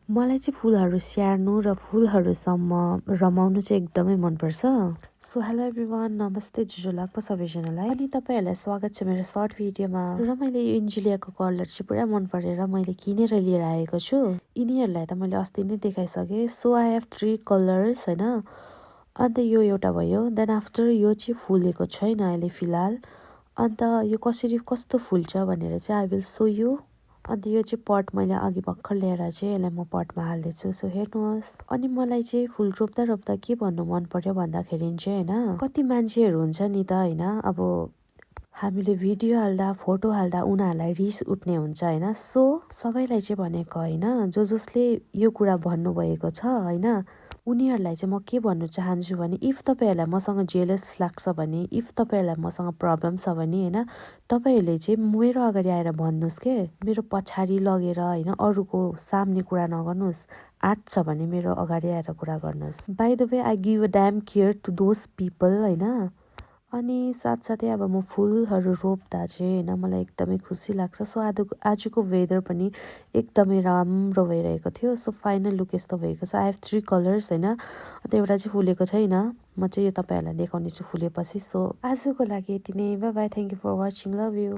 मलाई चाहिँ फुलहरू स्याहार्नु र फुलहरूसम्म रमाउनु चाहिँ एकदमै मनपर्छ। सो हेलो एभ्रिवान, नमस्ते, जुजुलाको सबैजनालाई अनि तपाईँहरूलाई स्वागत छ मेरो सर्ट भिडियोमा। र मैले यो इन्जुलियाको कलर चाहिँ पुरा मन परेर मैले किनेर लिएर आएको छु। यिनीहरूलाई त मैले अस्ति नै देखाइसकेँ। सो आई हेभ 3 कलर्स होइन। अन्त यो एउटा भयो। देन आफ्टर यो चाहिँ फुलेको छैन अहिले फिलहाल। अन्त यो कस्तो फुल्छ भनेर चाहिँ आई विल सो यु। अन्त यो चाहिँ पट मैले अघि भर्खर ल्याएर चाहिँ यसलाई म पटमा हाल्दैछु। सो हेर्नुहोस्। अनि मलाई चाहिँ फुल रोप्दा के भन्नु मन पर्यो भन्दाखेरि चाहिँ होइन, कति मान्छेहरू हुन्छ नि त होइन, अब हामीले भिडियो हाल्दा फोटो हाल्दा उनीहरूलाई रिस उठ्ने हुन्छ होइन। सो सबैलाई चाहिँ भनेको होइन, जसले यो कुरा भन्नुभएको छ होइन, उनीहरूलाई चाहिँ म के भन्नु चाहन्छु भने, इफ तपाईँहरूलाई मसँग जेलस लाग्छ भने, इफ तपाईँहरूलाई मसँग प्रब्लम छ भने होइन, तपाईँहरूले चाहिँ मेरो अगाडि आएर भन्नुहोस् के, मेरो पछाडि लगेर होइन अरूको सामने कुरा नगर्नुहोस्। आर्ट छ भने मेरो अगाडि आएर कुरा गर्नुहोस्। By the way I give a damn care to those people होइन। अनि साथसाथै अब म फुलहरू रोप्दा चाहिँ होइन मलाई एकदमै खुसी लाग्छ। सो आजको वेदर पनि एकदमै राम्रो भइरहेको थियो। सो फाइनल लुक यस्तो भएको छ। आई हेभ 3 कलर्स होइन। अन्त एउटा चाहिँ फुलेको छैन, म चाहिँ यो तपाईँहरूलाई देखाउने छु फुलेपछि। सो आजको लागि यति नै। Bye bye, thank you for watching, love you.